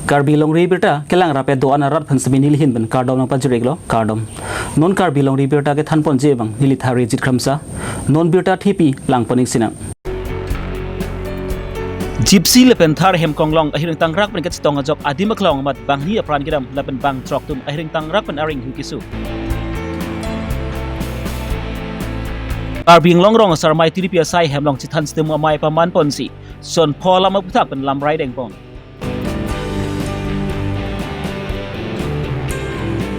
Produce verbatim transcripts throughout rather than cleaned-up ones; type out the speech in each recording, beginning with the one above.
Karbi Longri Abirta kelang rapet do-an arat aphan semi nelihin pen kardom nangpajir-iklo, kardom. Non Karbi Longri Abirta kethanponji abang neli Tharijit Kramsa. Non birta thepi langpon-ik sinang. Jeepcy lapen Thar ahem konglong ahiring tangrak pen kachetong ajok adim aklong amat banghini apran kedam lapen bang throk atum ahiring tangrak pen areng hu keso. Karbi Anglong rong asar amei tiripi asai hem along chethan chitum amei pamanponsi son pho alam aputhak pen lamrai dengpon.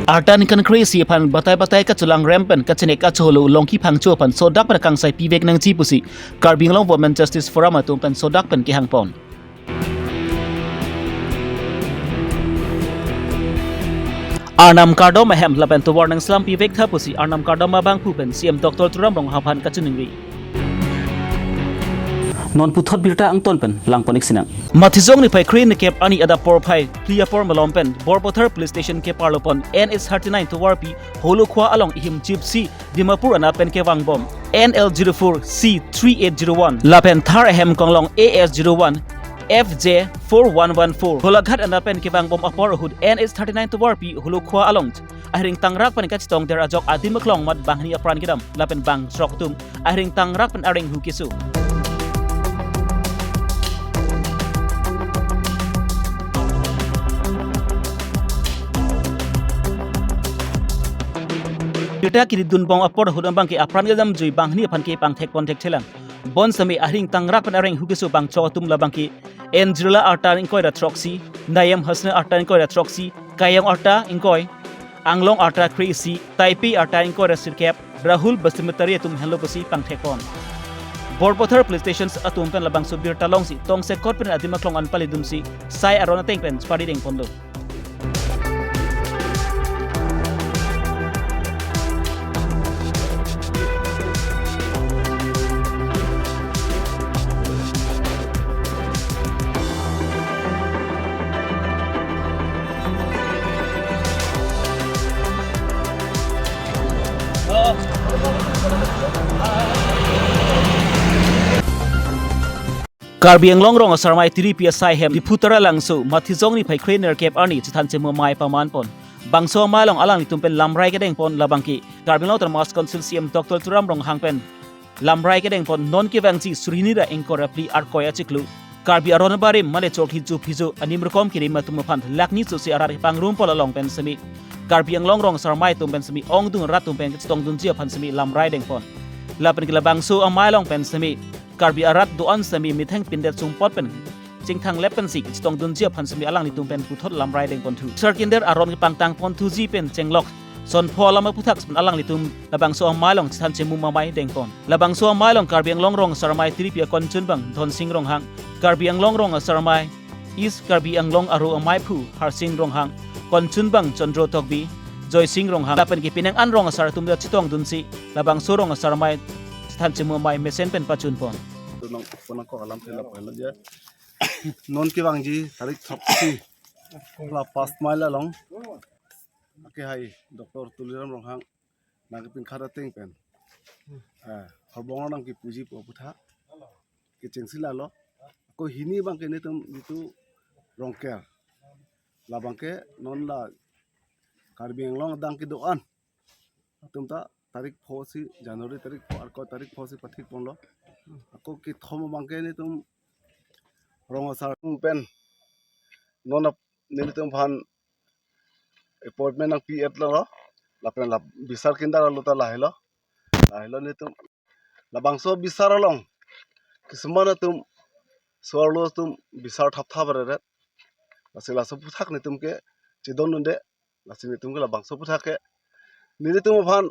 Arta ningkan kre-isi aphan batai batai kachelang rem pen kachenek acholo Longki Phangcho aphan sodak pen kangsai pivek nangji pusi Karbi Anglong Women Justice Forum atum pen sodak pen kehangpon. Arnam kardom ahem lapen tovar nangselam pivek tha pusi Arnam kardom abangphu pen C M Doctor Tuliram Ronghang aphan kachiningri. Non puthot birta angton pen langpon-ik sinang. Matijong niphai kre-nerkep arni adap porphai phli apor malom pen Borpathar Police Station keparlopon N H thirty-nine tovarpi Holokhua along ihim Jeepcy Dimapur ana pen kevangbom N L zero four C three eight zero one lapen Thar ahem konglong A S zero one F J four one one four Golaghat ana pen kevangbom apor ahut N H thirty-nine tovarpi Holokhua along ahiring tangrak pen kachetongder ajok adim aklong amat banghini apran kedam lapen bang throk atum ahiring tangrak pen areng hu keso. Birta kedidunbom apor ahut abangke apran kedamjui banghini aphan kepangthekpon thekthelang. Bonsitame ahiring tangrak pen areng hu keso bang throk atum labangke N Jirla arta ingkoi ra throksi, Nayem Hasna arta ingkoi ra throksi, Kayong arta ingkoi, Anglong arta kre-isi, Taipi arta ingkoi ra sirkep, Rahul Bastimetari atum henlo pusi pangthekpon. Borpathar Police Station atum pen labangso birta longsi tongsekot pen adim aklong an palidunsi sai aron ateng pen chepari dengponlo. Karbi Anglong rong asar amei tiripi asai hem Diphu Taralangso Matijong niphai kre-nerkep arni chethan chemu amei pamanpon. Bangso amei along alanglitum pen lamrai kedengpon labangke Karbi Anglong Autonomous Council C M Doctor Tuliram Ronghang pen lamrai kedengpon non kevangji suri hini ra ingkoi ra phli Arkoi achiklo Karbi aron abarim mane chorkhi ju phijo anim rokom kirim atum aphan lakni chosi arat kepangrumpon along pen semi Karbi Anglong rong asar amei atum pen semi ongdung arat atum pen kachetongdunji aphan semi lamrai dengpon. Lapen ke labangso amei along pen semi Karbi arat do-an semi methang pindet sumpot pen chingthang lep pensi kachetongdunji aphan semi alanglitum pen puthot lamrai dengponthu. Sar kinder aron kepangtangponthuji pen chenglok son pho alam aputhak pen alanglitum labangso amei along chethan chemu amei dengpon. Labangso amei along Karbi Anglong rong asar amei tiripi akonchunbang Dhonsing Ronghang, Karbi Anglong rong asar amei East Karbi Anglong aro ameiphu Harsing Ronghang, konchunbang Chandro Tokbi, Joysing Ronghang lapen ke penang an rong asar atum ta chetongdunsi labangso rong asar amei chethan chemu amei mesen pen pachunpon. Tunang punang ko alam thela pala ja. Non kevangji tarik throksi la pas mile along. Ake hai Doctor Tuliram Ronghang nangkepinkhat ateng pen. Eh, horbong nangkepuji pu aputhak kechengsi lalo. Ako hini abangke netum jitu Rongker. Labangke non la Karbi Anglong adang kedo-an atum ta tarik pho si January tarik pho Arkoi tarik pho si pathikponlo. Ako kethom abangke netum rong asar atum pen non ap-, nelitum aphan appointment nangpi-etlo. Lapen la bisar kinder alo ta lahelo. Lahelo netum labangso bisar along kisuman atum so-arlo atum bisar thapthap reret. Lasi laso aputhak netum ke chedondunde. Lasi netum ke labangso aputhak ke nelitum aphan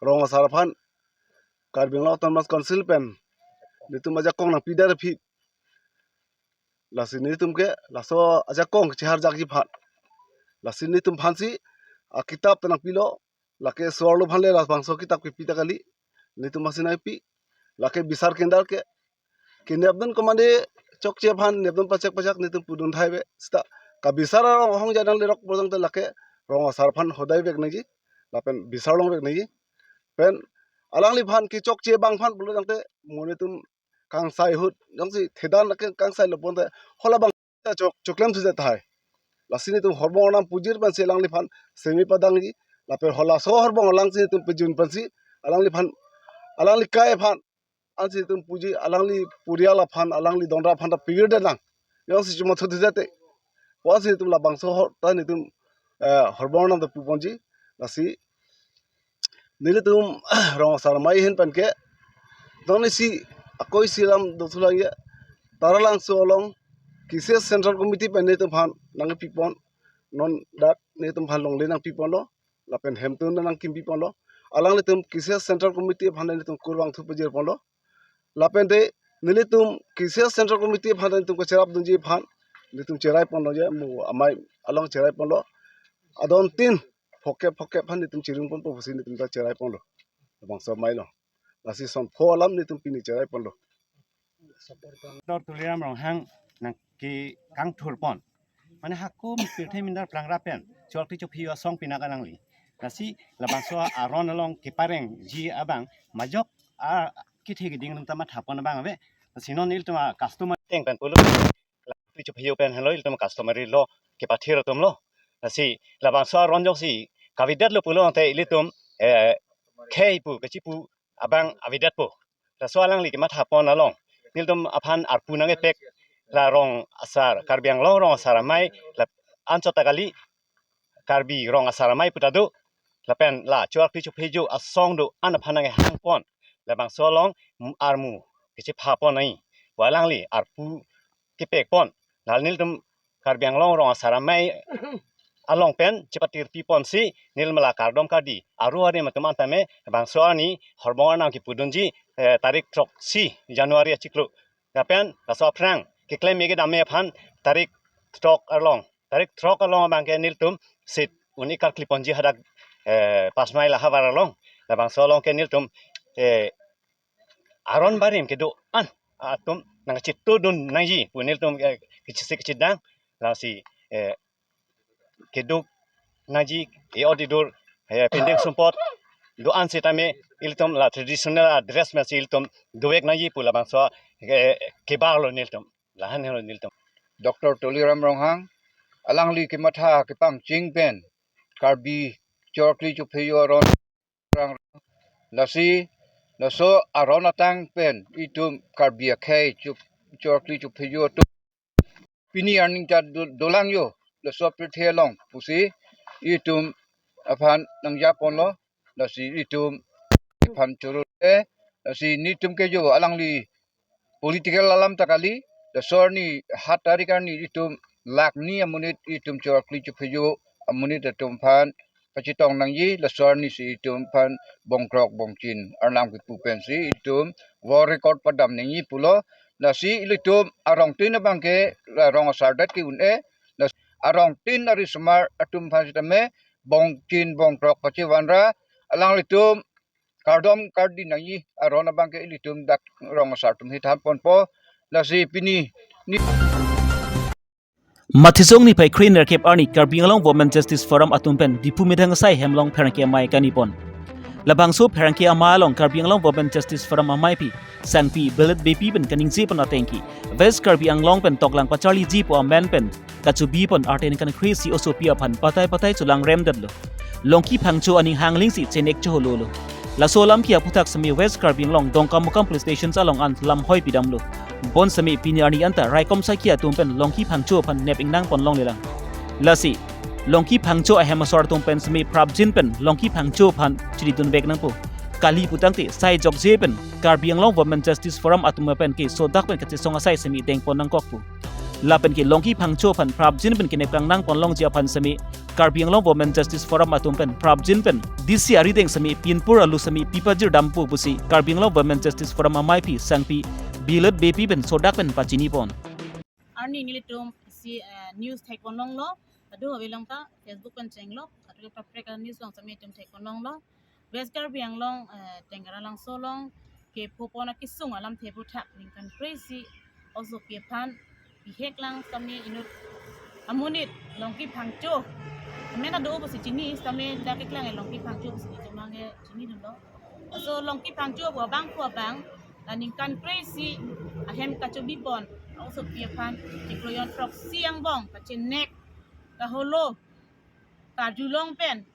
rong asar aphan Karbi Anglong Autonomous Council pen netum ajakong nangpidar aphi. Lasi netum ke laso ajakong cheharjakji aphan. Lasi netum aphansi akitap ta nangpilo. Lake so-arlo aphan le labangso kitap kepi ta kali. Netum aphansi nangpi. Lake bisar kinder ke kenepdun komande chokche aphan nepdun pachek pachek netum pudun thai ave seta kabisar arong ahong jadang lerok bojong te lake rong asar aphan hodai vek nangji lapen bisar long vek nangji pen alangliphan kechokche abang aphan pulo tangte mo netum kangsai ahut jongsi thedan lake kangsai lo ponte hala abang ta chok, choklem thujet tahai. Lasi netum horbong arnam pujir pensi alangliphan semi padangji. Lapen halaso horbong alang si netum pejun pensi alangliphan, alangli kai aphan ansi netum puji, alangli purial aphan, alangli donra aphan ta pigir denang. Jongsi chuma thot thujet te. Pusi netum labangso hor ta netum, eh, horbong arnam ta puponji. Lasi nelitum rong asar amei ahin penke, dongnisi akoi si alam dothulang ya, Taralangso along KCS Central Committee pen netum aphan nangpipon, non dak netum aphan longle nangpiponlo, lapen hemtun nangkimpiponlo. Alanglitum KCS Central Committee aphan netum kurvangthu pajirponlo. Lapen te nelitum KCS Central Committee aphan netum kacherap dunji aphan netum cheraiponlo je, mo amei along cheraiponlo. Adon tin phokep phokep aphan netum chiringponpo pusi netum ta cheraiponlo. Labangso amei along. Lasi son pho alam netum pini cheraiponlo. Doctor Tuliram Ronghang nangkekangthurpon. Mane hako pirthe mindar plangra pen chorkli chophi asong pinak alangli. Lasi labangso aron along keparengji abang majok akethe keding atum ta mathapon abang ave. Lasi non ilitum a-customer ateng pen pulo. Chorkli chophi pen henlo ilitum customary law kepathir atumlo. Lasi labangso aron jongsi kavedetlo pulo tangte ilitum, eh, khei pu kachipu abang avedetpo. Laso alangli kemathapon along nelitum aphan arpu nangkepek la rong asar, Karbi Anglong rong asar amei, la anchot ta kali, Karbi rong asar amei pu ta do, lapen la chorkli chophi asong do-an aphan nangkehangpon, labangso along armu kechephapon nangji pu alangli arpu kepekpon. La nelitum Karbi Anglong rong asar amei along pen chepatirpiponsi nelitum la kardom kardi aru arim atum an tame bangso arni horbong arnam kipudunji, eh, tarik throksi January achiklo. Lapen laso aphrang keklem kedam aphan tarik throk along, tarik throk along abangke nelitum seat un-e karkliponji hadak, eh, Pasmai la havar along. Labangso along ke nelitum, eh, aron barim kedo-an atum nangchitudun nangji pu nelitum, eh, kechisi kechidang. Lasi, eh, kedo nangji, eh, odi dur, eh, pindeng sumpot do-an sitame ilitum la traditional dress masi ilitum dovek nangji pu labangso, eh, kebarlo nelitum. Lahenlo nelitum. Doctor Tuliram Ronghang alangli kematha kepangcheng pen Karbi chorkli chophi aron rang. Lasi laso aron atang pen itum Karbi akhei chorkli chophi atum pini arni ta do-, dolang yo laso pirthe along pusi itum aphan nangjaponlo. Lasi itum aphan choro-e, lasi nelitum ke jo alangli political alam ta kali, laso arni hat tarik arni itum lakh ni amonit itum chorkli chophi amonit atum aphan pachetong nangji, laso arni si itum aphan bongkrok bongchin arnam kipu pensi itum world record padam nangji pulo. Lasi ilitum arongtin abangke la rong asar det ke-un-e, la arongtin arisomar atum aphan sitame bongchin bongkrok pachevanra alanglitum kardom kardi nangji aron abangke ilitum dak rong asar atum hi thanponpo. Lasi pini ni Mathisong niphai kre-nerkep arni Karbi Anglong Women Justice Forum atum pen Diphu methang asai hem along pherangke amei kanipon. Labangso pherangke amei along Karbi Anglong Women Justice Forum ameipi Sangpi Bilet Beypi pen kaningje pon atengke West Karbi Anglong pen toklang pacharliji pu amen pen kachobipon arten kan kre-isi osopi aphan patai patai cholangremdetlo. Longki Phangcho aning hanglingsi chenek chohololo. Laso alampi aphuthak semi West Karbi Anglong Dongkamukam Police Station along an lamhoi pidamlo. Bonsemi pini arni anta raikom saiki atum pen Longki Phangcho aphan nep ingnangpon longlelang. Lasi Longki Phangcho ahem asor atum pen semi prapjin pen Longki Phangcho aphan chididunvek nangpo. Kali putangte sai jokje pen Karbi Anglong Women Justice Forum atum pen ke sodak pen kachesong asai semi dengpon nangkokpo. Lapen ke Longki Phangcho aphan prapjin pen kenep kangnangpon longji aphan semi Karbi Anglong Women Justice Forum atum pen prapjin pen D C arideng semi pinpur alu semi pipajirdampo pusi Karbi Anglong Women Justice Forum ameipi Sangpi Bilet Beypi pen sodak pen pachinipon. Arni nelitum isi, eh, news thekpon longlo, adu avelong ta Facebook pen chenglok, adu kaprek news along semi itum thekpon longlo. West Karbi Anglong, eh, Tenggara Langso along kephopon akesung alamthe aphuthak ningkan kre-isi osopi aphan bihek lang sitame inut amonit Longki Phangcho amen ado pusi chini sitame dak keklang Longki Phangcho pusi chomang ke chinidunlo. So Longki Phangcho pu abang pu abang, la ningkan kre-isi ahem kachobipon Osopi aphan chiklo jon throksi angbong kachenek kaholo karjulong pen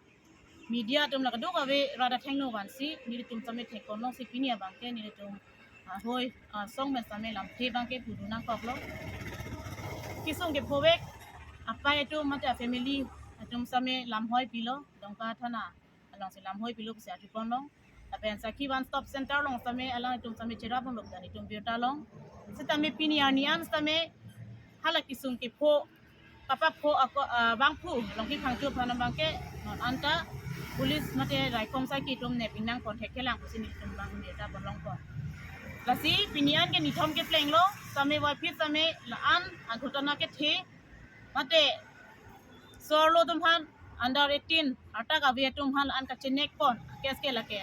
media atum la kadokave rat athengno vansi nelitum sitame thekponlongsi pini abangke nelitum ahoi asong pen sitame lamthe abangke pudun nangkoklo. Kesung kephovek apei atum mate family atum sitame lamhoi pilo, Dongka thana alongsi lamhoi pilo pusi arjuponlong. Lapen Sakhi One Stop Center along sitame alangtum sitame cherapponlo pu ta nelitum birta long. Sitame pini arni an sitame hala kesung kepho kapapho ako, ah, bangphu Longki Phangcho aphan abangke non anta police mate raikom saiki atum nep ingnang pon thekthelang pusi nelitum abang birta ponlongpo. Lasi pini an ke nithom keplenglo, sitame waphit sitame la-an aghotona kethe mate so-arlo atum aphan, under eighteen arta kave atum aphan la-an kachenek pon, case ke lake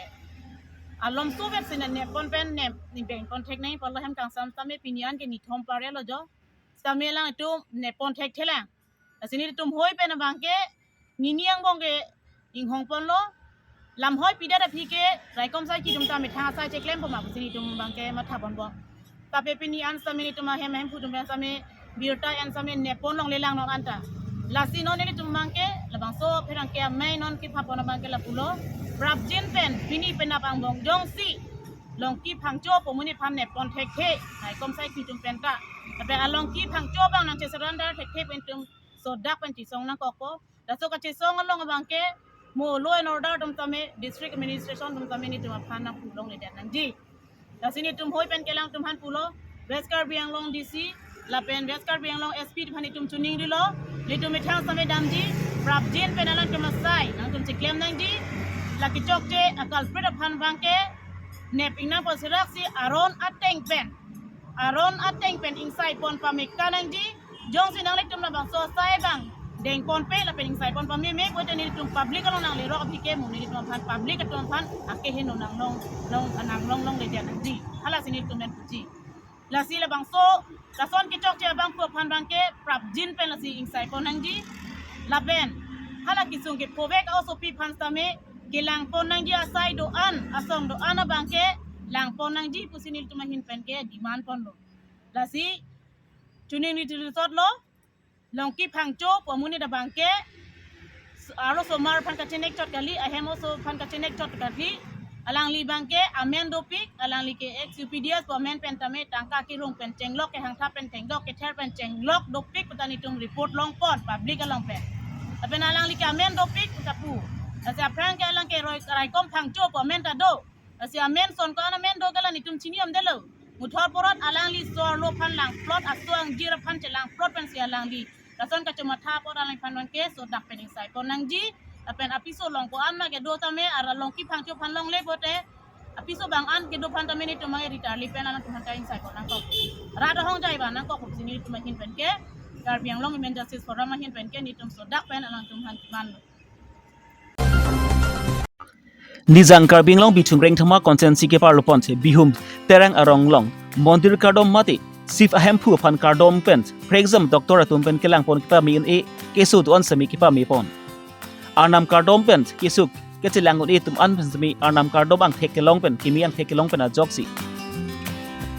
alom suvet sina nep pon pen nep nibeng pon thek nangji apotlo, hem kangsam sitame pini an ke nithom parelo jo. Sitame alangtum nep pon thekthelang. Lasi nelitum hoi pen abangke nini angbong ke inghong ponlo. Lamhoi pidet aphi ke raikom saiki atum ta methang asai cheklem poma pusi nelitum abangke matha ponbom. Tapi pini an sitame nelitum ahem ahemphu atum pen sitame birta en sitame nep ponlonglelang non anta. Lasi non nelitum abangke labangso pherangke amei non kepha pon abangke lapulo. Prapjin pen pini penap angbong jongsi Longki Phangcho pu amonit aphan nep pon thekthe raikom saiki atum penta, lapen a Longki Phangcho abang nangchesurrender thekthe pen itum sodak pen chesong nangkokpo. Laso kachesong along abangke mo law and order atum sitame, district administration atum sitame nelitum aphan nangpulongledet nangji. Lasi nelitum hoi pen ke alangtum aphan pulo, West Karbi Anglong D C lapen West Karbi Anglong S P aphan nelitum chuning rilo. Nelitum methang sitame damji, prapjin pen alangtum asai nangtum cheklem nangji. La kechokche a culprit aphan abangke nep ingnang pon seraksi aron ateng pen, aron ateng pen ingsai pon pameka nangji. Jongsi nanglitum labangso asai abang deng ponpe lapen ingsai pon pameme pulote nelitum public along nanglerok aphi ke mo nelitum aphan public atum aphan akeheno nanglong, long, nanglonglongledet nangji. Halasi nelitum pen puji. Lasi labangso lason kechokche abangphu aphan abangke prapjin pen lasi ingsai pon nangji. Lapen hala kesung kephovek a-osopi aphan sitame kelang pon nangji, asai do-an, asong do-an abangke lang pon nangji pusi nelitum ahin pen ke demand ponlo. Lasi chuning nelitum chotlo, Longki Phangcho pu amonit abangke arlosomar aphan kachenek chot kali, ahem oso aphan kachenek chot kali. Alangli abangke amen dopik, alangli ke ex U P D S pu amen pen tame tangka kerung pen chenglok, kehangtha pen chenglok, kether pen chenglok dopik pu ta nelitum report long pon public along pen. Lapen alangli ke amen dopik pu ta pu. Lasi aphrang ke alang ke roi, raikom Phangcho pu amen ta do. Lasi amen ason ko-an amen do ke la nelitum chini amdelo. Muthot porot alangli so-arlo aphan langplot, aso angjir aphan chelangplot pensi alangli lason kachomatha apot alangphan abangke sodak pen ingsai pon nangji. Lapen apiso along ko-an ma kedo tame ara Longki Phangcho aphan longle pulote apiso abang an kedo aphan tame nelitum abang ritarli pen alangtum aphan ta ingsai pon nangkok. Rat ahongjai ba nangkok pusi nelitum ahin pen ke, Karbi Anglong Women Justice Forum ahin pen ke nelitum sodak pen alangtum aphan demand lo. Nijang Karbi Anglong Bithung Rengthama constituency keparlo ponsi Bihum Terang arong along mondir kardom mate chief ahemphu aphan kardom pen prekjam doctor atum pen kelang pon kepame un-e keso do-an sitame kepame pon. Arnam kardom pen kesung kechelang un-e atum an pen sitame arnam kardom angthek kelong pen keme angthek kelong pen ajoksi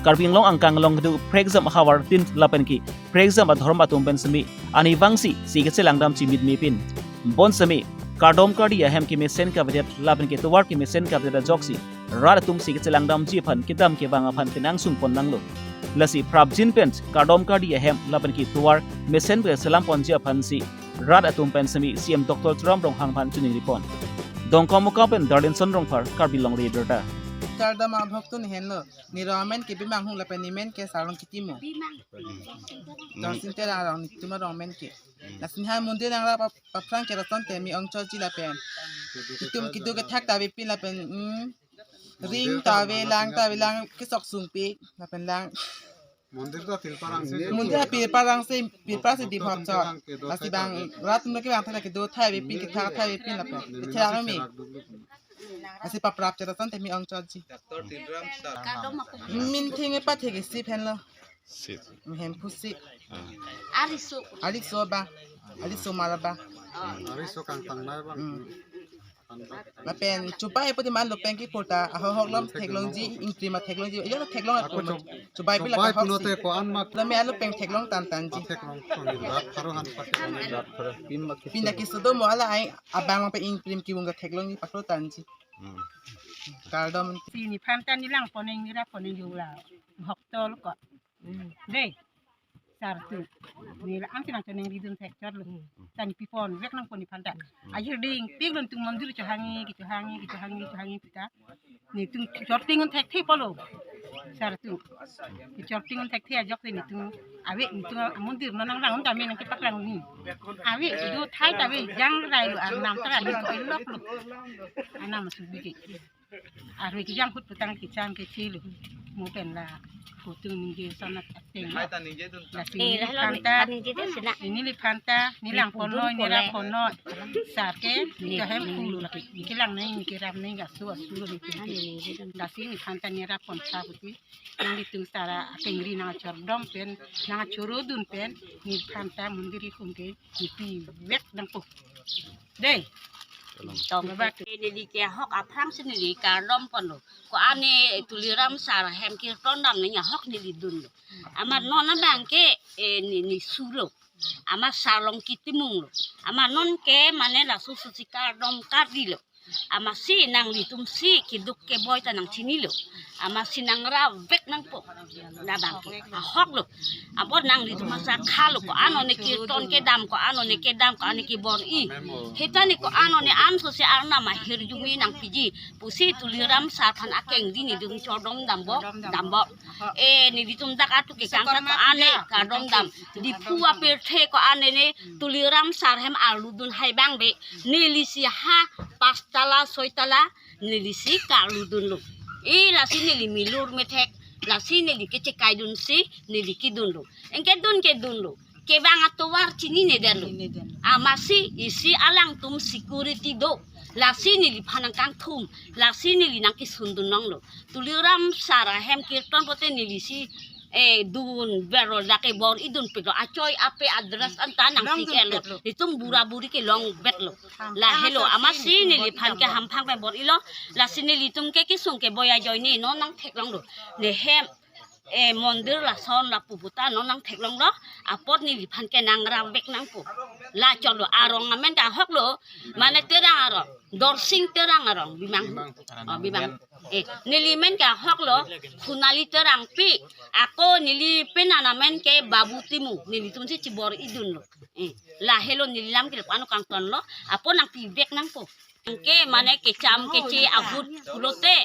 Karbi Anglong angkang along kedo prekjam ahavar tin lapen ke prekjam adhorom atum pen sitame ani vangsi si kechelang damji mitme pin. Bonsitame kardom kardi ahem kemesen kavedet lapen ke tovar kemesen kavedet ajoksi rat atum si kechelang damji aphan kedam kevang aphan kenangsung pon nanglo. Lasi prapjin pen kardom kardi ahem lapen ke tovar mesen pen selam ponji aphansi rat atum pen sitame C M Doctor Tuliram Ronghang aphan chuningri pon. Dongkamukam pen Darlinson Rongphar, Karbi Longri Abirta. Kardom abhok tun henlo. Neli arong amen ke Bimang Hung lapen neli men ke Sarong Kitimo. Bimang. Dongsin Terang arong, nelitum arong amen ke. Lasi nihai mondir nangrap ap-, aphrang ke lason tame ongchotji lapen itum kedo kethak ta avepin lapen, hmm, ring ta ave, lang ta ave, lang kesok sungpik lapen lang. Mondir ta pirparang si. Mondir pirparang si, pirparang si dim hop chot. Lasi bang rat atum ke bang thana kedo thai avepin, kethak thai avepin lapen. Kethak me. Lasi paprap chot lason tame ongchotji. Doctor Tuliram sir. Kardom ako. Min thing e pathek isi phenlo. Sip. Mehemphu si. Ah. Ariso. Ariso ba. Ariso mara ba. Ariso kangtang nai bang. Hmm. Lapen chubai pudi man lo pen kipu ta, ahok ahok lom theklongji, ingprim ma theklongji, ya theklong ako atum. Chubai pila chubai ka hok pulote si. Ko-an ma. Lo me alo pen theklong tan tan ji. Theklong tong ni rat pharo han pati. Pinda keso do mo hala ai, abang pen ingprim kevung ta theklongji paklo tan ji. Hmm. Kardom. Si nephan ta nelang pon nang, nera pon nang jula. Hok tol ko. Dei. Sar atum. Neli la-an si nangchoningri dun thek chot lo. Tan pi ponvek nangpo nephan ta. Ajir ding pik lun tung mondir chohangji, kechohangji, kechohangji, chohangji pu ta. Netum chorting un thekthe pulo. Sar atum. Chorting un thekthe ajok si netum ave, netum amondir non nang rang un ta me nangkepaklang ni. Ave, ido thai ta ave, jang rai lo, arnam ta ave, ko ilok lo. Arnam subi ke. Arve kejang ahut putang kechan kechelo. Mo pen la kutung ningje sanat ateng. Lasi eh, neli lahelo nephan ta, ningje dun sina. Neli nephan ta, nelang pon noi, nera pon noi. Sar ke, neli hem pulu lagi. Neli kelang nang, neli keram nang, asu asu lo neli pen. Lasi nephan ta nera pon sa puti. Nanglitum sar atengri nangchordom pen, nangchoro dun pen, nephan ta mondir ikhum ke, nepivek nangpo. Dei. Tong. Neli ke ahok aphrang si neli kardom ponlo. Ko-an ne Tuliram sar hem kirton dam ne ahok neli dunlo. Amat non abang ke, eh, ne, ne sulo. Amat sar along kitimunglo. Amat non ke mane laso susi kardom kardilo. Amatsi nanglitum si keduk keboi ta nangchinilo. Amatsi nangravek nangpo. Labang ke ahok lo. Apot nanglitum asa khalo, ko-an ne kirton kedam, ko-an ne kedam, ko-an ne kebor-i. Heta ne ko-an ne anso si arnam ahirjume nangpiji pusi Tuliram sar aphan akeng di netum chordom dampo, dampo. Eh, netum dak atu ke kangka ko-an ne kardom dam. Diphu apirthe ko-an ne Tuliram sar hem arlu dun hai bang be. Neli si ha pas tala, soi tala, neli si karlu dunlo. Eh, lasi neli milur methek, lasi neli kechekai dun si, neli kedunlo. Anke dun ke dunlo. Kevang atovar chinine detlo. Chinine detlo. Amatsi isi alangtum security do. Lasi neliphan nangkangthum, lasi neli nangkesun dun longlo. Tuliram sar ahem kirton pote neli si, eh, dun berol dak kebor-i dunpiklo. Achoi ape address anta nangpik-etlo. Netum bura buri ke longbetlo. Lahelo amatsi neliphan ke hamphang pen bor-ilo. Lasi nelitum ke kesung keboi ajoine non nangtheklonglo. Ne hem, eh, mondir lason lapu puta non nangtheklonglo. Apot neliphan ke nangravek nangpo. La cholo arong amen ta ahok lo. Mane Terang arong. Dorsing Terang arong. Bimang. Bimang. Oh, Bimang. Eh, neli men ke ahok lo. Khunali Terangpi. Ako neli penan amen ke Babu Timung. Nelitum si chibor-i dunlo. Eh, lahelo neli lam ke pano kangtonlo. Apot nangpivek nangpo. Anke mane kecham keche ahut pulote,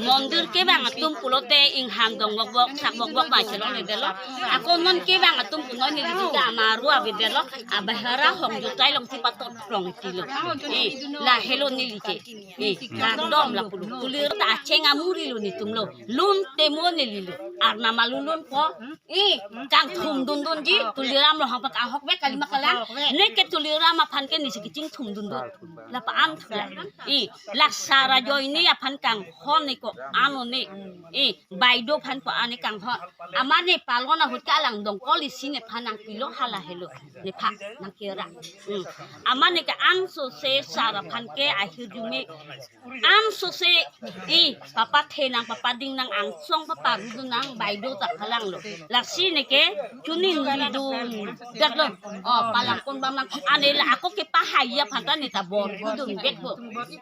mondir kevang atum pulote ingham dong bok bok, sak bok bok ba chelongledetlo. Ako non kevang atum punoi neli jika amaru avedetlo, abahera hong jutai alongsi patot plong tilo. Eh, lahelo neli ke. Eh, kardom la pulo. Tulir ta acheng amuri lo netumlo. Lun temo nelilo. Arnam alulunpo. Eh, kangthum dundunji, Tuliram lo hangpa ahokvek kalima kalang. Neke Tuliram aphan ke nesi kechingthum dundun. Lapa an thula. Eh, la sar ajoine aphan kanghon ne ko-an ne. Eh, baido aphan ko-an ne kanghon. Amat ne palon ahut ke alang dongkol isi nephan nangpilo, halahelo. Nephan nangkera. Hmm. Amat ne ke anso si sar aphan ke ahirjume. Anso si, eh, papa the nang, papa ding nang, angsong papa rudu nang, baido ta kalanglo. Lasi neke chuning ridun detlo. Oh, palangpon bang nang, ane la ako kepahai aphan ta neta bor-i dunvekpo.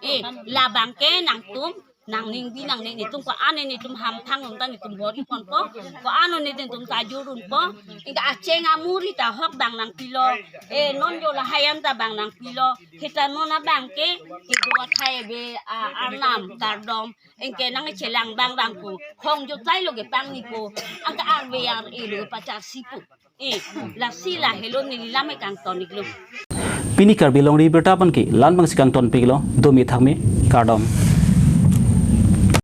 Eh, labang ke nangtum, nangning bi nangne, netum ko-an netum hamphang along ta netum bor-i ponpo. Ko-an netum ta jurunpo. Anke acheng amuri ta ahok bang nangpilo. Eh, non jo lahai anta bang nangpilo. Heta non abang ke, kedo athai ave, ah, arnam kardom, anke nangchelang bang bang pu. Hong jutai lo kepangni pu. Anke arve ar-e lo pacharsi pu. Eh, lasi lahelo neli lam ke kangton-iklo. Pini Karbi Longri Abirta aphan ke la-an bang si kangtonpiklo, dome thakme, kardom.